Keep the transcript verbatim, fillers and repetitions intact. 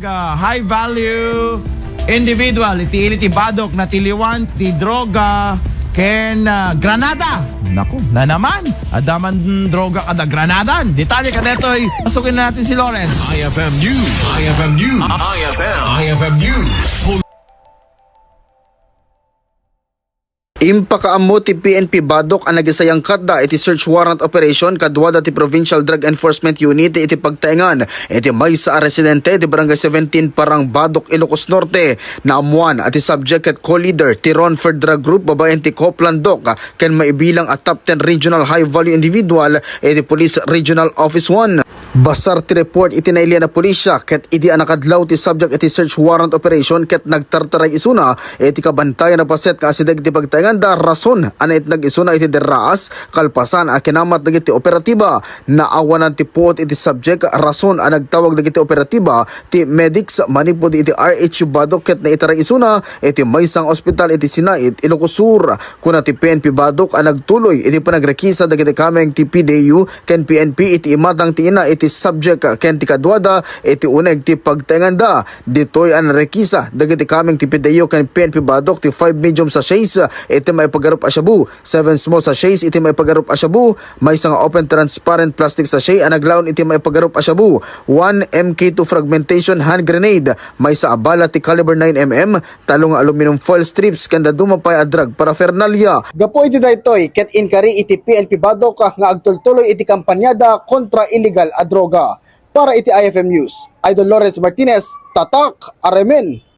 Ah, high value individual iti ili ti Badoc natiliwan ti droga ken, ah, granada. Naku, na naman, adda man droga kada granada. Detalye kadetoy, pasukin na natin si Lawrence. I F M News. I F M News. I F M. I F M News. Impakaammo ti P N P Badoc a nagisayangkatda iti search warrant operation kaduada ti Provincial Drug Enforcement Unit iti pagtaengan iti maysa a residente iti Barangay seventeen Parang Badoc, Ilocos Norte. Naammuan a ti subject ket co-leader ti Ronford Drug Group babaen ti Copeland Doc ken maibilang a top ten regional high-value individual iti Police Regional Office one. Basar ti report iti nailian a pulisya ket idi a nakadlaw ti subject iti search warrant operation ket nagtartaray isuna iti kabantayan a paset nga asideg iti pagtaenganda rason a naitnag isuna iti derraas kalpasan a kinamat dagiti operatiba. Naawanan ti puot iti subject rason a nagtawag dagiti operatiba ti medics manipud iti R H U Badoc ket naitaray isuna iti maysa nga ospital iti Sinait, Ilocos Sur. Kuna ti P N P Badoc a nagtuloy iti panagrekisa dagiti kameng ti P D U ken P N P iti imatang ti ina iti subject ken ti kaduada iti uneg ti pagtaenganda. Ditoy a narekisa dagiti kameng ti P D U ken P N P Badoc ti five medium sachets iti maipagarup a shabu, seven small sachets iti maipagarup a shabu, maysa nga open transparent plastic sachet a naglaon iti maipagarup a shabu, one M K two fragmentation hand grenade, maysa a bala ti caliber nine M M, tallo nga aluminum foil strips ken dadduma pay a drug paraphernalia. Gapu iti daytoy ket inkari iti P N P Badoc nga agtultuloy iti kampanyada kontra illegal a droga. Para iti I F M News, Idol Lawrence Martinez, Tatak, Aremen.